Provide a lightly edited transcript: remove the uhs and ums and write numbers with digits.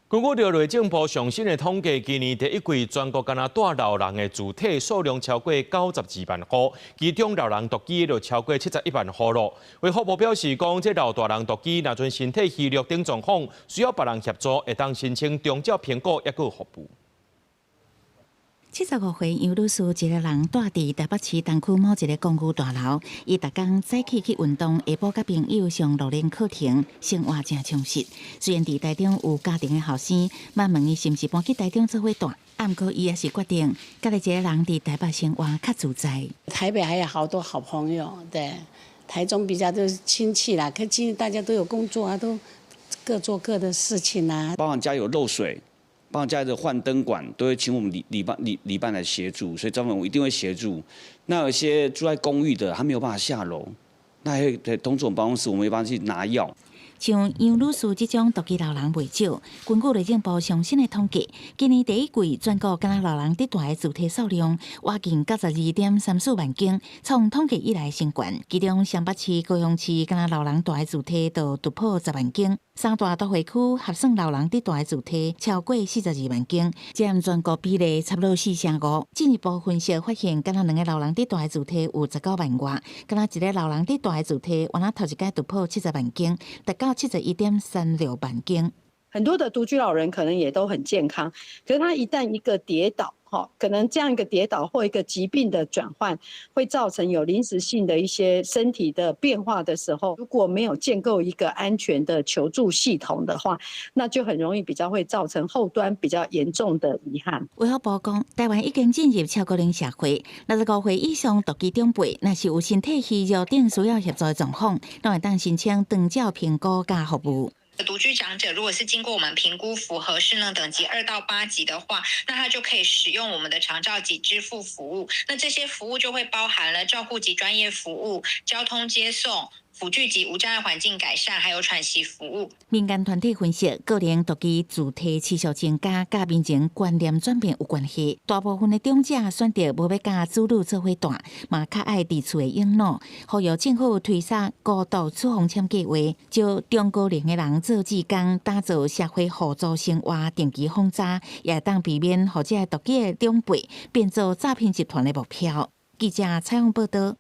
根據著內政部上新的統計，今年第一季全國干焦蹛老人的住體數量超過92萬戶，其中老人獨居就超過71萬戶囉。衛福部表示講，這老大人獨居，若陣身體虛弱等狀況，需要別人協助，會當申請長照評估抑閣服務。75歲楊女士一个人蹛佇台北市東區某一个公寓大樓，伊逐工早起去運動，下晡佮朋友上老練課程，生活誠充實。雖然佇台中有家庭的後生，嘛問伊是毋是搬去台中做伙蹛，毋過伊也是決定，家己一个人佇台北生活較自在。台北還有好多好朋友，對，台中比較都是親戚啦，可是大家都有工作啊，都各做各的事情啊。包含家有漏水，包含家裡的換燈管，都會請我們里辦來協助，所以專門我一定會協助。那有些住在公寓的，他沒有辦法下樓，那會通知我們辦公室，我們會幫他去拿藥。像楊女士這種獨居老人袂少。根據內政部上新的統計，今年第一季全國干焦老人佇蹛的住體數量，倚近92.34萬間，創統計以來新高。其中雙北市、高雄市干焦老人蹛的住體都突破10萬間，三大都會區合算老人佇蹛的住體超過42萬間，佔全國比例差不多四成五。進一步分析發現，干焦兩个老人佇蹛的住體有19萬外，干焦一个老人佇蹛的住體，原來頭一擺突破70萬間，達到71.36萬間。很多的獨居老人可能也都很健康，可是他一旦一個跌倒，哈，可能這樣一個跌倒或一個疾病的轉換，會造成有臨時性的一些身體的變化的時候，如果沒有建構一個安全的求助系統的話，那就很容易比較會造成後端比較嚴重的遺憾。衛福部講，台灣已經進入超高齡社會，65歲以上獨居長輩，若是有身體虛弱等需要協助的狀況，攏會當申請長照評估佮服務。獨居長者如果是經過我們評估符合失能等級2到8級的話，那他就可以使用我們的長照給支付服務。那這些服務就會包含了照護及專業服務、交通接送、輔具及無障礙環境改善，還有喘息服務。民間團體分析，高齡獨居住體持續增加，佮民情觀念轉變有關係。大部分的長者選擇無欲佮子女做伙蹛，嘛較愛佇厝內養老。呼籲政府推捒孤獨處方簽計劃，招中高齡的人做志工，打造社會互助生活，定期訪查，也會當避免予這个獨居的長輩變做詐騙集團的目標。記者採訪報道。